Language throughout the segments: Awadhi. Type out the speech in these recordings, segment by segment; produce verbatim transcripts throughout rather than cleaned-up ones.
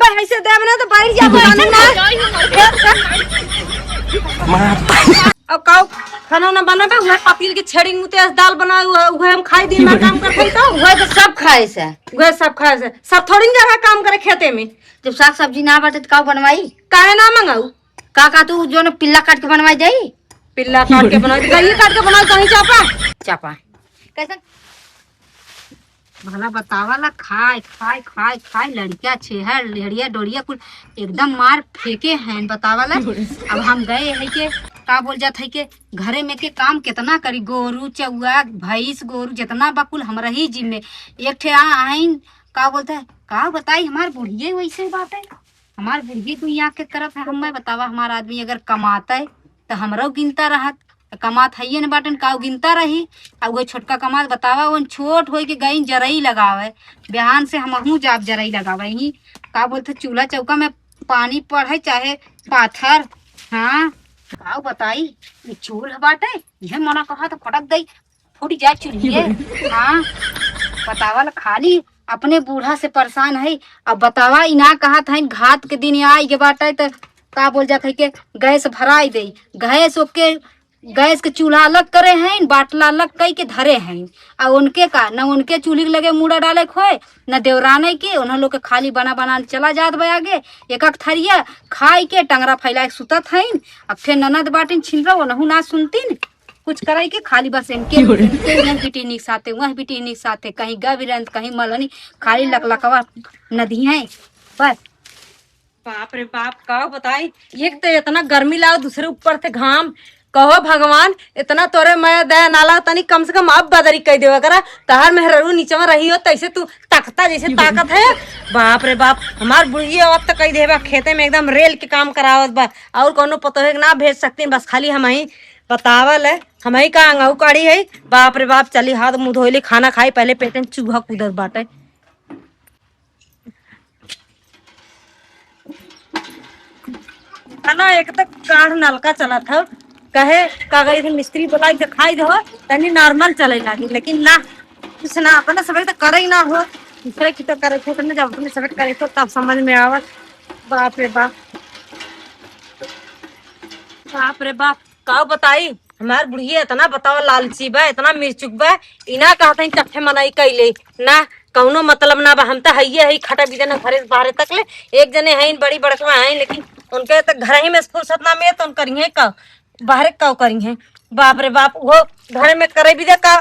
पैसे देब ना तो बैठ जा, पानी ना। अब काऊ खाना ना बनाबे, उहे पतील के छेड़ी मुते अस दाल बनाए, उहे, उहे हम खाई दिन में काम करते तो। उहे तो सब खाए से। उहे सब खाए से। सब थोड़ी ना रहा काम करे खेते में। जब साग सब्जी ना बाटे तो काऊ बनवाई? काहे ना मंगाऊ? का, का तू जो न पिल्ला काट के बनवाई जाई? पिल्ला काट के बनाई, गई काट के बनाई, कहीं चापा? चापा। कैसन? भला बतावा ला, खाए, खाए, खाए, खाए, लड़किया छेहर, लेहड़िया, डोड़िया कुल एकदम मार फेंके हैं, बतावा ला। अब हम गए है के, का बोल जात है के, घरे में के काम कितना करी, गोरू, चौआ, भैंस, गोरू जितना बा कुल हमरा ही जिम्मे। एक ठे आ, आइन, का बोलते हैं, का बताई, हमार बुढ़िए वैसे बात है। हमार बुढ़िए तू यहाँ के करत है, हमें बतावा, हमार आदमी अगर कमाते तो हमरो गिनता रहत, तो कमात हइये न बाटन, काऊ गिनता रही। आ उहे छोटका कमात बतावा, उन छोट होई के गई जरई लगावे, बिहान से हमहू जाब जरई लगावे ही। का बोलते, चूल्हा चौका में पानी पड़े चाहे पाथर। हाँ, काऊ बताई, ये चूल्ह बाटे, यह मना कहा तो फटक गई, फूट जाए चूल्हिए। हाँ, बतावा ला, खाली अपने बूढ़ा से परेशान है। अब बतावा, ई ना कहत है घात के दिन आई के बाटे त का बोल जात है के गैस भराई दे, गैस ओके, गैस के चूल्हा अलग करे हैं, बाटला अलग कई के धरे हैं। आ उनके का, न उनके चूल्ही के लगे मूड़ा डाले के होए, न देवराने के, उन्हों लोग के खाली बना बना चला जात बा आगे। एक एक थरिया खाई के टंगरा फैला के सुतत हैं। अब फिर ननद बाटिन छिनरा, ओनहु ना सुनतिन। कुछ करे के खाली बस इनके, इनके यहाँ बिटिनी के साथे, वह बिटिनी के साथे, कहीं गविरंत, कहीं मलनी, खाली लकलकवा नदी है बस। बाप रे बाप, का बताई, एक तो इतना गर्मी लाओ, दूसरे ऊपर से घाम। कहो भगवान, इतना तोरे मया दया नाला, तनी कम से कम अब बदरी कह देवा करा। तहार मेहररू नीचे में रही हो, तैसे तू ताकता जैसे ताकत है। बाप रे बाप, हमार बुढ़िया अब तो कह देबा खेते में एकदम रेल के काम करावत बा, और कोनो पतोहे के ना भेज सकती, बस खाली हम ही बतावल है, हम ही का अंगऊ काढ़ी है। बाप रे बाप, चली हाथ मुंह धोइली, खाना खाई, पहले पेटे में चूहा कूदत बाटे। है ना, एक तो गाढ़ नलका चलत हौ, कहे का गई थे मिस्त्री बुलाई के खाई दो, तनी नॉर्मल चले लागी, लेकिन ना, कुछ ना, अपने सबक तो करे ही ना हो, दूसरे की तो करे थे, तुमने जब अपने सबक करे थे तब समझ में आवत। बाप रे बाप, बाप रे बाप। का बताई, हमार बुढ़िया इतना बतावा लालची बा, इतना मिर्चुक बा, इना कहत हईं चट्ठे मनई कइले, ना कौनो मतलब ना बा। हम त हइये हई, खटा बिदन घरे से बाहरे तक ले, एक जने हईं, बड़ी बड़कवा हईं, लेकिन उनके त घर ही में फुर्सत ना मिले, त उनकर इहे का, बाहरे का करी हैं। बाप रे बाप, वो घरे में करे बिदे का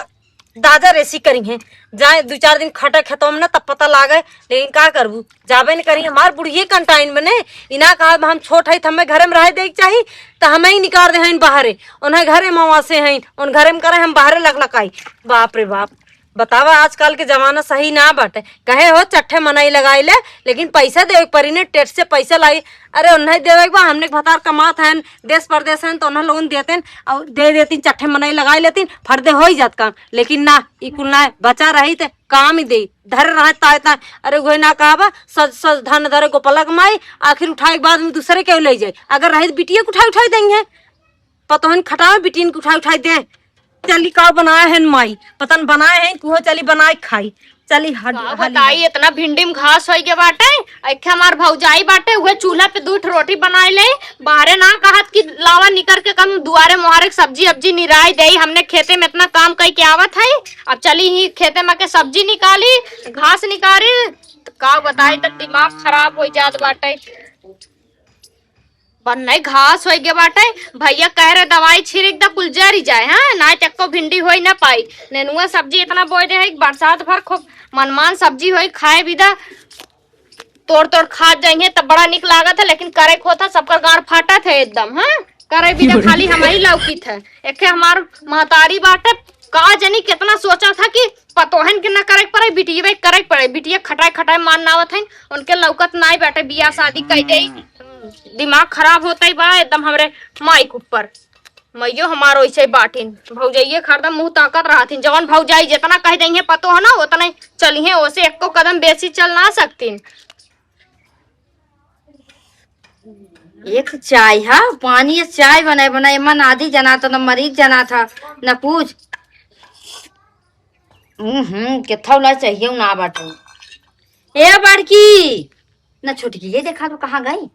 दादा रेसी करी हैं, जाए दू चार दिन खटे खेतों में ना, तब पता लागे। लेकिन का करबू, जाबे न करी, हमार बुढ़िए कंटाइन बने। इना कहा हम छोट है, त हमें घरे में रहे दे के चाही, त हमें ही निकाल दे हैं बाहरे, उन्हें घरे में वासे हैं, उन घरे में करे हम बाहरे लकलकाई। बाप रे बाप, बतावा, आजकल के जमाना सही ना बाटे। कहे हो चट्ठे मनई लगाई ले, लेकिन पैसा देवे के परी ने, टेट से पैसा लाई। अरे उन्हें देवे के बा, हमने के भतार कमात हैं, देश परदेश हैं, तो उन्हें लोगन देते हैं, और दे देती, चट्ठे मनई लगाई लेती, फर्दे हो ही जात काम। लेकिन ना, ई कुल ना बचा रही, ते काम ही दे, धरे रहे ताए ताए। अरे उहे ना कहा बा, सज सज धन धरे गोपलक माई, आखिर उठाए के बाद में दूसरे के ले जाए। अगर रही तो बिटिया के उठाए उठाए देंगे, पतोहन खटावे, बिटियन के उठाए उठाए दे। चली का बनाए हैं माई, पतन बनाए हैं, कुहो चली बनाए खाई। चली हट, का हली बताई, हट। इतना भिंडी में घास होई के बाटे, अइखे हमार भौजाई बाटे, उहे चूल्हा पे दू ठो रोटी बनाए ले, बाहरे ना कहत कि लावा निकर के कम दुआरे मुहारे के सब्जी अब्जी निराई देई, हमने खेते में इतना काम कई के आवत है, अब चली ही खेते में के सब्जी निकाली, घास निकाली, त का बताई, त दिमाग खराब हो जात बाटे। बन्नई घास होई गे बाटे, भैया कह रहे दवाई छिड़क द कुल जरी जाए, हाँ, ना चक्को भिंडी होई ना पाई। नेनुआ सब्जी इतना बोए दे है कि बरसात भर खूब मनमान सब्जी होई, खाए भी दा, तोड़ तोड़ खात जाइए तब बड़ा निक लागत है, लेकिन करे खोता सबकर गाड़ फाटत है एकदम, हाँ, करे भी दा खाली हम ही लौकित है। एक ठे हमार महतारी बाटे, का जनी कितना सोचा था कि पतोहन के ना करे के पड़े, बिटिये के करे के पड़े, बिटिये खटाए खटाए मान ना आवत है, उनके लौकत नाई बाटे, बियाह शादी कई दे। दिमाग खराब होता ही बा एकदम हमरे माई के ऊपर। मइयो हमार ओइसे बाटिन, भौजाइये हरदम मुंह ताकत रहथिन, जवन भौजाई जितना कह देंगे पतोह ना, उतने चलिहे, ओसे एको कदम बेसी चल ना सकतिन। एक चाय हा, पानी या चाय बनाए बनाए, मन आधी जना था, न मरीज जना था, न कुछ। हम्म, हम्म, केथौला चाहिए ना बाटू। ए बड़की, ना छोटकी, ये देखा तो कहाँ गई?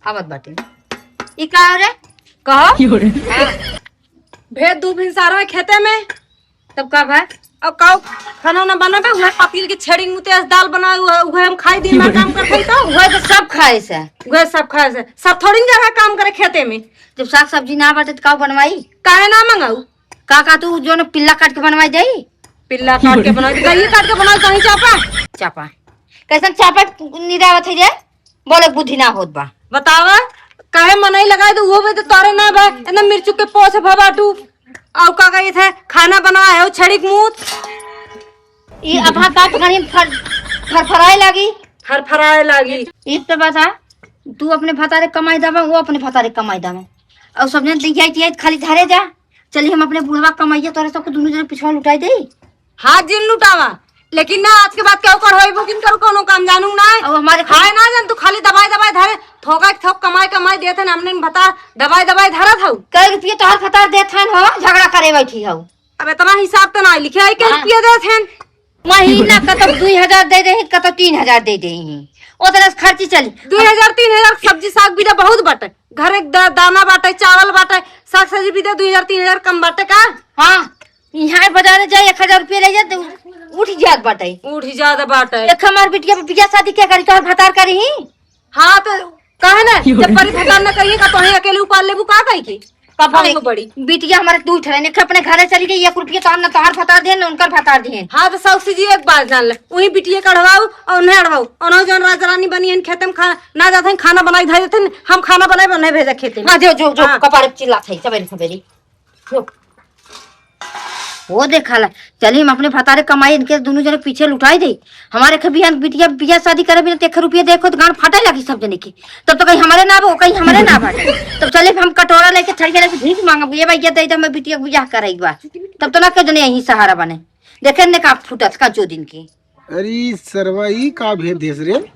आवत बाटे। ई का हो रे? कहो। की हो रे? हाँ। भेज दू भिनसार में खेते में, तब का भाई? और काऊ खाना ना बनाबे, उहे पतील के छेड़ी मुते अस दाल बनाए, उहे, उहे हम खाई, दिन भर काम करते ही तो। उहे तो सब खाए से। उहे सब खाए से। सब थोड़ी ना रहा काम करे खेते में। जब साग सब्जी ना बाटे तो काऊ बनवाई? काहे ना मंगाऊ? का, का तू जो न पिल्ला काट के बनवाई देई? पिल्ला काट के बनाई, गई काट के बनाई, कहीं चापा? चापा। कैसन चापा निरावत है रे? बोले बुद्धि ना होत बा। बतावा, काहे मनई लगाई दो, वो भी तो तोरे ना बा, एकदम मिर्चू के पोस भबाटू। आउ का कही थे, खाना बनाए हो, छड़िक मूत। ई अभा का पकड़ी फर-, फरफराए लागी। फरफराए लागी। ई तो बता, तू अपने भतारे कमाई दावा, वो अपने भतारे कमाई दावा। और सब जन तियाई, तियाई खाली धरे जा। चली हम अपने बुढ़वा कमाइए, तोरे सबको दुनू जने पिछवा लुटाई देई। हाँ, जिन लुटावा, लेकिन ना आज के बाद केहू कर होई बुकिंग करू कोनो काम जानू ना। अब हमारे खाए ना जान तू खाली दबाई, दबाई धरे, थोका के थोक कमाई, कमाई देत हन, हमने भतार दबाई, दबाई धरत हऊ। कई रुपये तोहर भतार देत हन हो, झगड़ा करे बैठी हऊ। अब इतना हिसाब तो ना लिखे, आई के हाँ। रुपये देत हन। महीना कतौ दुई हजार दे देही, कतौ तीन हजार दे देही, ओतने से खर्ची चली। दुई हजार, तीन हजार सब्जी साग बीजा बहुत बाटे, घर एक दा-, दाना बाटे, चावल बाटे, साग सब्जी बीजा दुई हजार, तीन हजार कम बाटे का? हाँ, यहाँ बाजारे जाए, एक हजार रुपया ले जाए, तो उठ जात बाटे। उठ जात बाटे। एक हमार बिटिया पे बियाह शादी क्या करी, तोहर भतार करी ही? हाँ, तो कहे ना, जब परी भतार न करिए का, तो वहीं अकेले उपाल लेबू का कही के? का भाई, कहे को बड़ी? बिटिया हमारे दू ठहरे, एक अपने घरे चली गई, एक रुपया तो हम न तोहार भतार दिए, न उनकर भतार दिए। हाँ, तो साउस जी एक बात जान ले, वही बिटिया का अढ़वाऊ और उन्हें अढ़वाऊ, उन्हों जौन राजा रानी बनी है, खेते में खा-, ना जाते हैं, खाना बनाई धर देते हैं, हम खाना बनाए, उन्हें भेजा खेते में। हाँ, जो, जो, जो, हाँ। कपारे पे चिल्लात है, सवेरे, सवेरे। वो देखा ला, चली हम अपने भतारे कमाई, इनके दुनू जने पीछे लुटाई दे। हमारे के बिहान बिटिया बियाह शादी करे बिना तेखे रुपया देखो तो गांड फाटे लगी सब जने के। तब तो कहीं हमारे ना बा, कहीं हमारे ना बाटे। तब चली हम कटोरा लेके, थरिया लेके भीख मांगब, "ये भैया दे दे, हमें बिटिया के बियाह करे एक बार।" तब तो ना के जने यही सहारा बने। देखे ने का फूटत का जो दिन के। अरे सरवा, ई का भेज देस रे?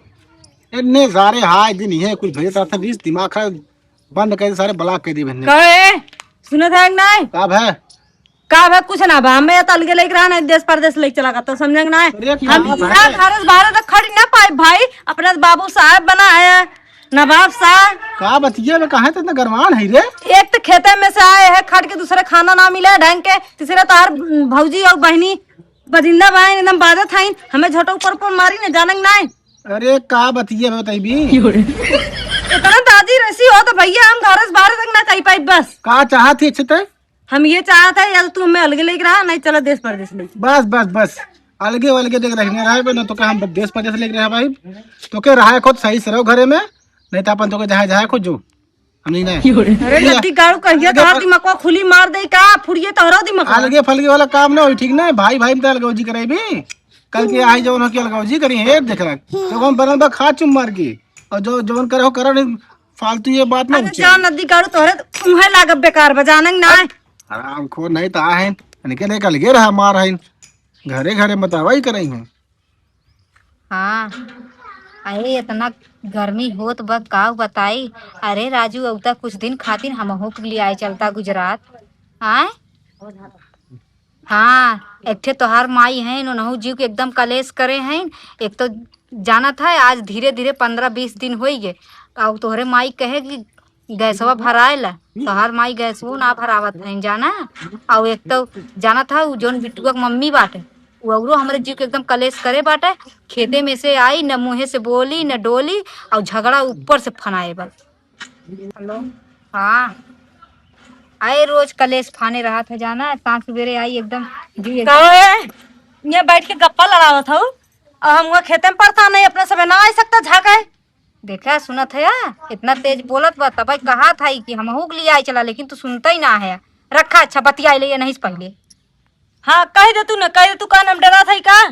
एन्ने सारे हाय दिन इहे कुछ भेजत रहत बीस, दिमाग खराब, बंद कर दे सारे, block कर दे बहन ने। कहे, सुनत है कि नहीं? का भे? का भे, कुछ ना बा, हमें तो अलगे लेके रहा, नहीं देश परदेश लेके चला गया, तो समझे कि नहीं? अरे का हम बात यहाँ है? घर से बाहर तक खड़ी ना पाए भाई, अपने बाबू साहब बना है, नवाब साहब। का बतिया में काहे तो इतना गरमान है रे? एक तो खेते में से आए हैं, खट के दूसरे खाना ना मिले ढंग के, तीसरे तोहार भौजी और बहनी बजिंदा बाइन, एकदम बाजत हइन, हमें झोटा ऊपर ऊपर मारी न, जानंग नाय। अरे का बतिया बताई बी? इतना दादी रसी हो तो भैया हम घर से बाहर तक ना कही पाई बस। का चाहत ही अच्छे ते? हम ये चाहत है या तो तू हमें अलगे लेके रहा, नहीं चला देश परदेश में। बस, बस, बस। अलगे वलगे देख रखने रहा बे, ना तो का हम देश परदेश लेके रहा भाई। तो के रहा खुद सही से रहो घरे में, नहीं तो अपन तो के जहाँ जहाँ खुद जो। हम नहीं ना। अरे लत्ती गाड़ू कहिया अलगे तोहर फल- दिमागवा खुली मार दे का, फुड़िए तोहरो दिमागवा। अलगे फलगे वाला काम ना होई, ठीक ना? भाई भाई में तो अलगौजी कराई भी। कल के आई जवन हो के अलगौजी करी है, देख रहा। तो हम बनल बा खा चुम मार के। और जो जवन करे हो करो नहीं, फालतू ये बात ना अरे उच्चार। जा नदी गाड़ू तोहरे मुहे लागब बेकार बजानंग ना। हरामखोर नहीं तो आ है। इनके देख अलगे रहा मार है। घरे घरे बतावा ही कराई हूँ। हाँ, अरे इतना गर्मी होत बा, का बताई। अरे राजू, अब तक कुछ दिन खातिर हमहू के लिए आए चलता गुजरात। आए? हाँ, एक ठे तोहार माई हैं, उनहू जीव के एकदम कलेश करे हैं। एक तो जानत है, आज धीरे धीरे पन्द्रह बीस दिन होई गए, और तोहरे माई कहे कि गैसवा भराए ला, तोहार माई गैसवो ना भरावत है, जाना। और एक तो जानत है, उ जौन बिटुआ के मम्मी बाटे, उ औरो हमरे जीव के एकदम कलेश करे बाटे। खेते में से आई, न मुँहे से बोली, न डोली, और झगड़ा ऊपर से फनाए बा। हेलो, हाँ, आए रोज कलेश फाने रहत है, जाना। सांझ सुबेरे आई एकदम जीव एकदम कहो है, ये बैठ के गप्पा लड़ावत हऊ, और हम खेते में पड़ता नहीं, अपने सबे ना आ सकता झाँका है। देखा, सुनत है, इतना तेज बोलत बा, तब कहा था कि हमहू के लिए आई चला, लेकिन तू सुनता ही ना है। रखा, अच्छा, बतिया ले, ये नहीं से पहले। हाँ, कह दे तू न, कह दे तू, का नाम डरा था का?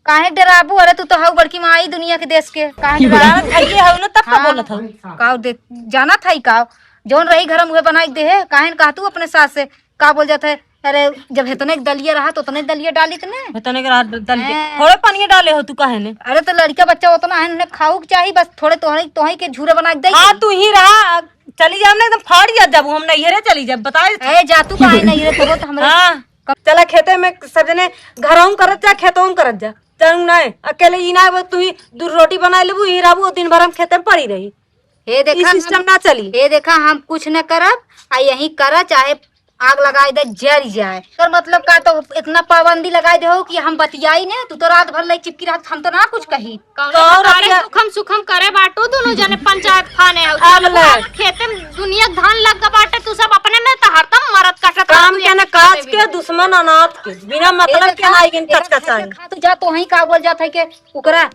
काहे डराबू? अरे, तू तो हऊ बड़की माई दुनिया के देश के, काहे डराबू? जानत है ये हऊ न, तब का हाँ। बोलत हऊ? का दे, जानत है का? जौन रही घर में उहे बनाई के दे है, काहे न कहा तू अपने सास से? का बोल जात है, "अरे, जब हेतने के दलिया रहा, तो उतने दलिया डालित ने।" हेतने के रहा ड-, दलिया। हैं। थोड़े पानी डाले हो तू, काहे ने? अरे, तो लड़का बच्चा उतना है, उन्हें खाऊ के चाही, बस थोड़े तोहरे, तोहरे के झूरे बना के दे। हाँ, तू ही रहा, चली जाम ना, एकदम फाड़ जात जाबू, हम नैहरे चली जाब, बताए। ए, जा तू काहे नैहरे, तो, तो हमरे हाँ, चला खेते में सब जने घरहूँ करत जा, खेतहूँ करत जा। चल नहीं, अकेले ई ना, वो तू ही दू रोटी बनाइ लेबू, ई रहबू, दिन भर हम खेते में पड़ी रही। हे ई देखा, सिस्टम ना चली। हे देखा, हम कुछ न करब, आ यही करा, चाहे आग लगाइ दे, जरि जाए। तोर मतलब का, तो इतना पाबंदी लगाइ देहो कि हम बतियाई ने, तू तो रात भर लइ चिपकी रहत, हम तो ना कुछ कही। कौनो और प्रकारे अतिया- सुखम सुखम करे बाटू दुनो जने पंचायत फाने हो। अब ले। खेते में दुनिया के धान लग बाटे, तू सब अपने में तो हरदम मरत कटत काम रहत के न काज के, दुश्मन अनाथ के, बिना मतलब के ना आइगन कचकचाए। खा तू जा, तो वहीं का बोल जात है के ओकरा।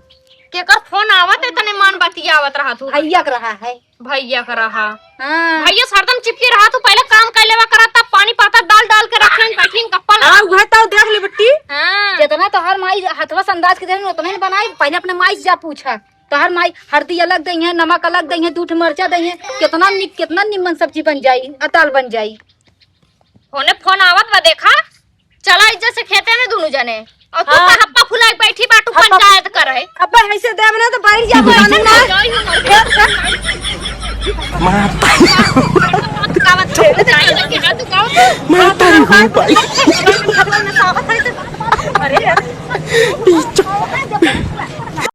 केकर फोन आवत है, तने मन बतियावत रहत हो। भैया के रहा है। भैया के रहा। हाँ। भैया से हरदम चिपकी रहत हो, पहले काम कर लेवा करत, तब पानी पाता डाल डाल के रखें, बैठीं गप्पा लड़ा। हाँ, उहे तो देख ले बिट्टी। हाँ। जितना तोहर माई हथवा से अंदाज के देन, उतना ही बनाई। पहले अपने माई से जा पूछा। तोहर माई हरदी अलग दइहें, नमक अलग दइहें, दूठ मरचा दइहें, कितना नि-, कितना निमन सब्जी बन जाई, अ दाल बन जाई। होने फोन आवत बा, देखा, चला इज्जत से खेते में दुनू जने, और तू हाँ। का हप्पा फुलाई बैठी बाटू हप्पा पंचायत करे। हप्पा ऐसे देब ना तो बैठ जा, बैठ जानी ना। जाई हो, मर गई। माता। माता रे हो भाई। अरे यार।